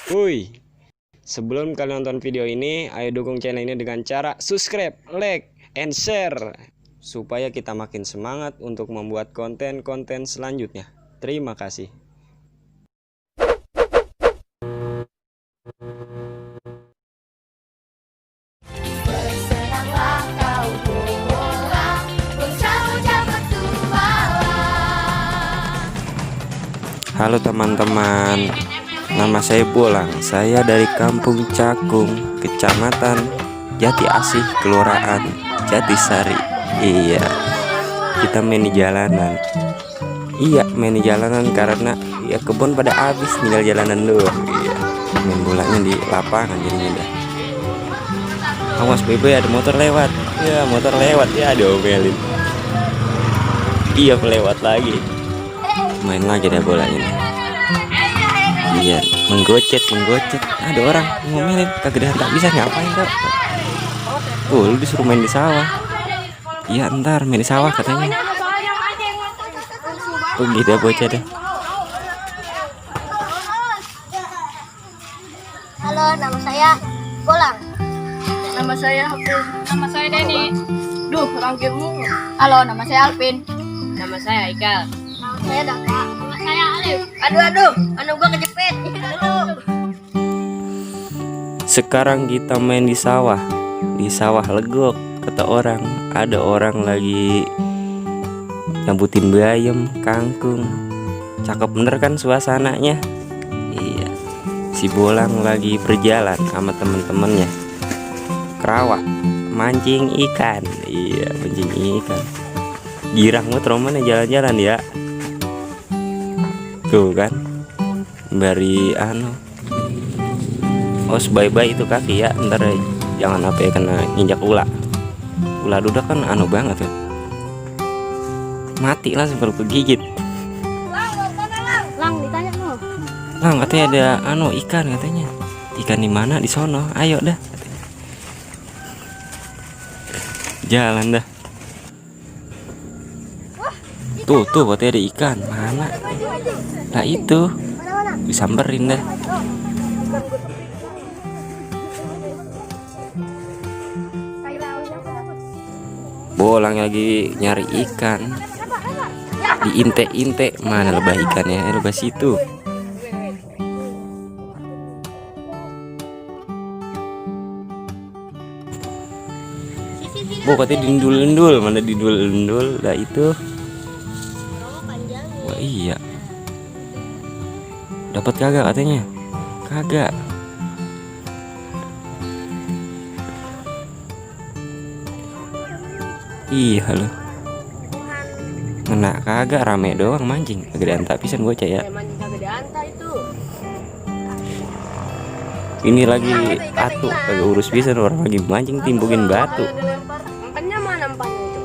Wuih, sebelum kalian nonton video ini, ayo dukung channel ini dengan cara subscribe, like, and share supaya kita makin semangat untuk membuat konten-konten selanjutnya. Terima kasih. Halo teman-teman, nama saya Bolang. Saya dari Kampung Cakung, Kecamatan Jati Asih, Kelurahan Jatisari. Iya, kita main di jalanan. Iya, main di jalanan karena ya kebun pada habis, tinggal jalanan doang. Iya, main bolanya di lapangan jadinya dah. Awas bebe, ada motor lewat. Ya, motor lewat ya, diomelin. Iya, lewat lagi. Main lagi deh bolanya nih. Iya, menggocet. Ada orang ngomelin, kagak tak bisa ngapain kak? Lu disuruh main di sawah. Iya, ntar main di sawah katanya. Tuh gitu bocah deh. Halo, nama saya Bolang. Nama saya Alvin. Nama saya Denny. Duh, ranggirmu. Halo, nama saya Alvin. Nama saya Ikal. Nama saya Daka. Nama saya Alif. Aduh, anu gua kejepit. Sekarang kita main di sawah legok. Kata orang, ada orang lagi nyambutin bayam, kangkung. Cakep bener kan suasananya. Iya, si Bolang lagi berjalan sama temen-temennya Kerawak, mancing ikan. Iya, mancing ikan. Girang banget Roman ya jalan-jalan ya. Tuh kan, bari bye-bye itu kaki ya, ntar jangan apa ya kena injak ular duda kan banget ya, mati langsung kalau kegigit. Lang, ditanya lu. Lang, katanya ada ikan katanya. Ikan di mana? Di sono. Ayo dah. Jalan dah. Tuh katanya ada ikan. Mana? Nah itu. Disamperin dah. Bolang lagi nyari ikan. Diinte-inte, mana lebah ikannya? Lebah situ. Katanya dindul-dindul, mana dindul-dindul? Lah itu. Wah iya. Dapat kagak katanya? Kagak. Iya loh. Ngena kagak, rame doang mancing. Kagak diantar pisan bocah ya. Mancing kagak diantar itu. Ini lagi atu, kagak urus pisan, orang lagi mancing timbukin batu. Umpannya mana umpannya itu?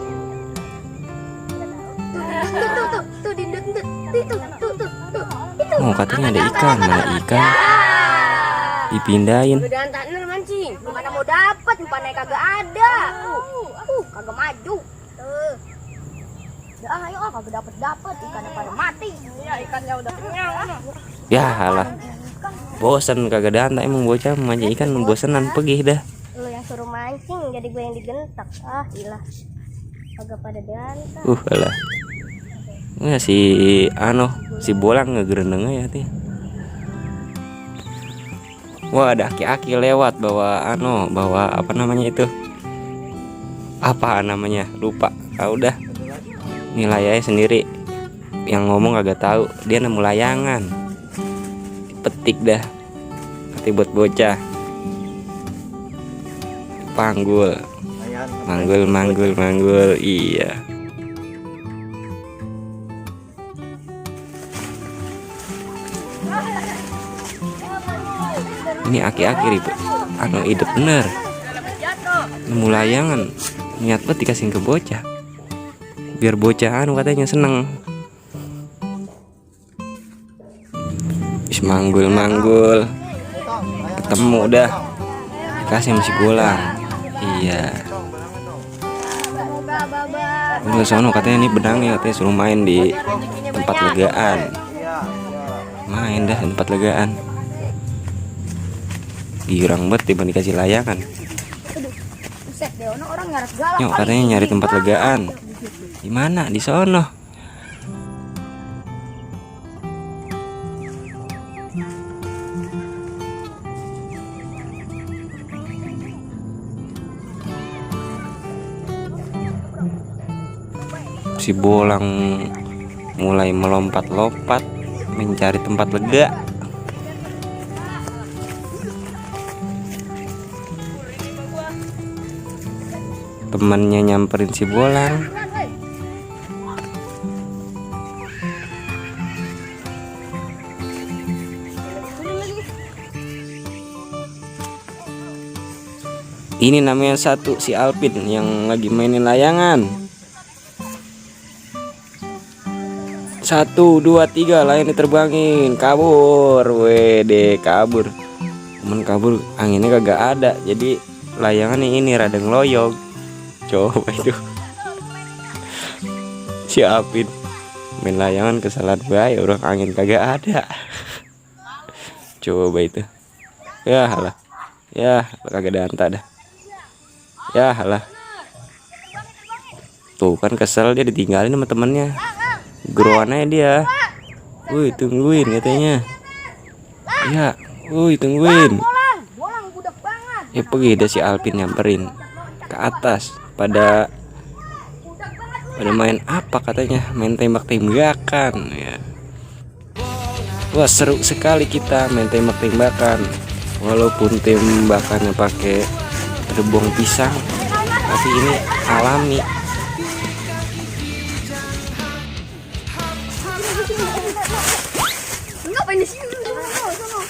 Tuh, dindut. Tuh. Oh katanya ada ikan, mana ikan? Dipindahin. Udah diantar mancing. Mana mau dapet, umpannya kagak ada. Kagak maju. Ayo kagak dapet ikannya pada mati. Iya, ikannya udah kenyang. Ya halah. Bosan kagak diantar, emang bocah mancing ikan bosenan, pergi dah. Lu yang suruh mancing, jadi gue yang digentak. Ilah. Kagak pada diantar. Alah. Ya si Bolang ngegerendeng ya teh. Wah, ada aki-aki lewat bawa apa namanya itu? Apa namanya? Lupa. Udah. Nilai aja sendiri. Yang ngomong kagak tahu, dia nemu layangan. Petik dah. Nanti buat bocah. Panggul. Manggul. Iya. Ini aki-aki ribet. Hidup bener. Nemu layangan. Niat banget dikasihin ke bocah. Biar bocah katanya seneng. Bis manggul. Ketemu dah. Dikasih masih Bolang. Iya. Udah sono katanya ini benangnya, katanya suruh main di tempat legaan. Main dah tempat legaan. girang banget tiba dikasih layangan. Buset deh, orang ngarep galak. Nyok katanya nyari tempat legaan. Di mana? Di sono. Si Bolang mulai melompat-lompat mencari tempat lega. Temannya nyamperin si Bolang. Ini namanya satu si Alvin yang lagi mainin layangan. 1, 2, 3 layan diterbangin, kabur, wede kabur. Cuman kabur anginnya kagak ada, jadi layangan ini rada ngeloyog. Coba itu si Alvin main layangan kesalahan bae, orang angin kagak ada. Coba itu, ya halah, ya kagak ada anta dah, ya halah. Tuh kan kesel dia ditinggalin sama temennya. Geroannya dia. Woi tungguin katanya. Ya, woi tungguin. Bolang budak banget. Ya pergi dah si Alvin nyamperin ke atas. Pada main apa katanya? Main tembak-tembakan ya. Wah seru sekali kita main tembak-tembakan. Walaupun tembakannya pakai rebong pisang, tapi ini alami. Ngapain di sini? Sono.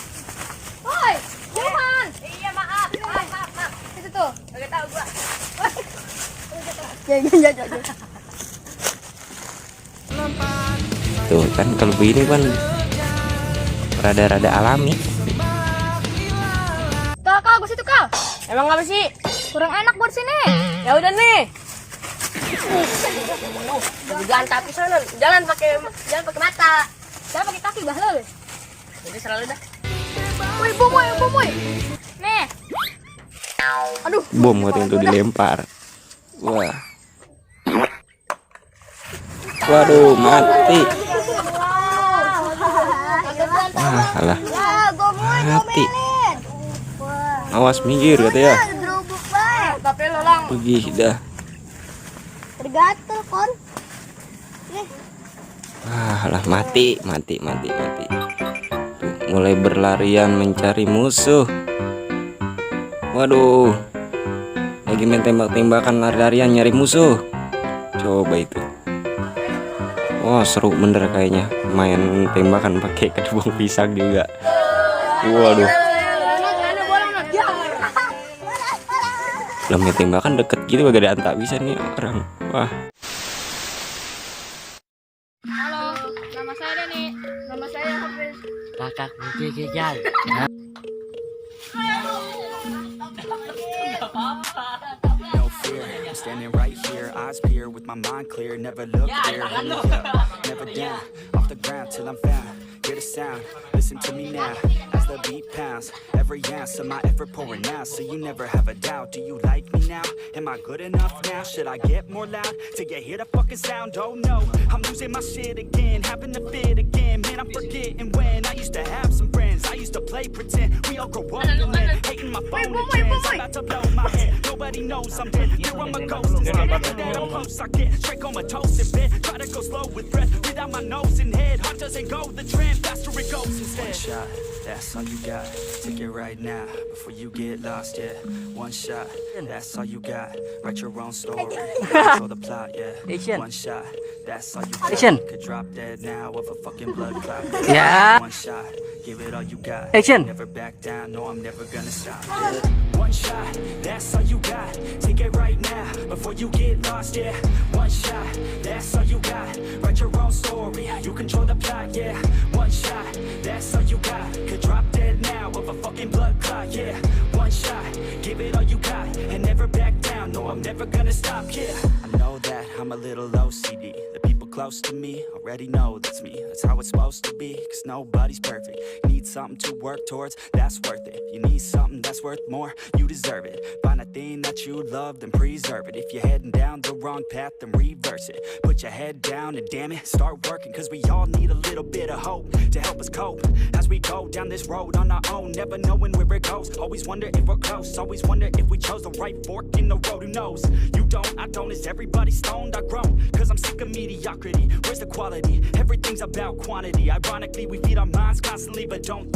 Woi, Johan. Iya, maaf. Maaf. Itu tuh, enggak tahu gua. Ya. Tuh kan kalau begini kan rada-rada alami. Kal, gue situ Kal. Emang apa sih? Kurang enak buat sini. Ya udah nih. Jangan tapi sana, jangan pakai mata. Jangan pakai kaki bahlul. Jadi selalu dah. Woi, bomoy. Nih. Aduh. Bom katanya tuh dilempar. Wah. Waduh, mati. Wah, alah. Mati. Awas minggir katanya. Gerobak bae. Tapi lo lang. Pergi dah. Tergatel kon. Wah, alah mati. Tuh, mulai berlarian mencari musuh. Waduh. Lagi main tembak-tembakan lari-larian nyari musuh. Coba itu. Wah, seru bener kayaknya. Main tembakan pakai kedubung pisang juga. Waduh. Lah main tembakan deket gitu gak ada anta bisa nih orang. Wah. Halo, nama saya Deni. Nama saya Hafiz. Kakak Gijal. No fear, I'm standing right here, eyes peer with my mind clear, never look there, hands up, never down, off the ground till I'm found. Hear the sound, listen to me now, as the beat pounds, every ounce of my effort pouring out, so you never have a doubt. Do you like me now? Am I good enough now? Should I get more loud till you hear the fucking sound? Oh no, I'm losing my shit again, having to fit again, man I'm forgetting when I used to have some friends, I used to play pretend, we all grow up and then hating my phone and trends, I'm about to blow my head, nobody knows I'm dead, here I'm a ghost instead, that I'm close, I get straight comatose in bed, try to go slow with breath, without my nose and head, heart doesn't go the trend, faster it goes instead. One shot, that's all you got, take it right now, before you get lost, yeah, one shot, that's all you got, write your own story, control the plot, yeah, one shot, that's all you got, Action. could drop dead now of a fucking blood clot, Yeah. one shot, give it all you got, Action. never back down, no I'm never gonna stop, yeah. One shot, that's all you got, take it right now, before you get lost, yeah, one shot, that's all you got, write your own story, you control the plot, yeah, one shot, that's all you got, could drop dead now of a fucking blood clot, yeah, one shot, give it all you got, and never back down, no I'm never gonna stop, yeah. I know that I'm a little OCD, the people close close to me already know that's me. That's how it's supposed to be, cause nobody's perfect. You need something to work towards, that's worth it. You need something that's worth more, you deserve it. Find a thing that you love, then preserve it. If you're heading down the wrong path, then reverse it. Put your head down and damn it, start working. Cause we all need a little bit of hope to help us cope as we go down this road on our own, never knowing where it goes. Always wonder if we're close, always wonder if we chose the right fork in the road. Who knows? You don't, I don't, is everybody stoned? I grown, cause I'm sick of mediocrity. Where's the quality? Everything's about quantity. Ironically, we feed our minds constantly, but don't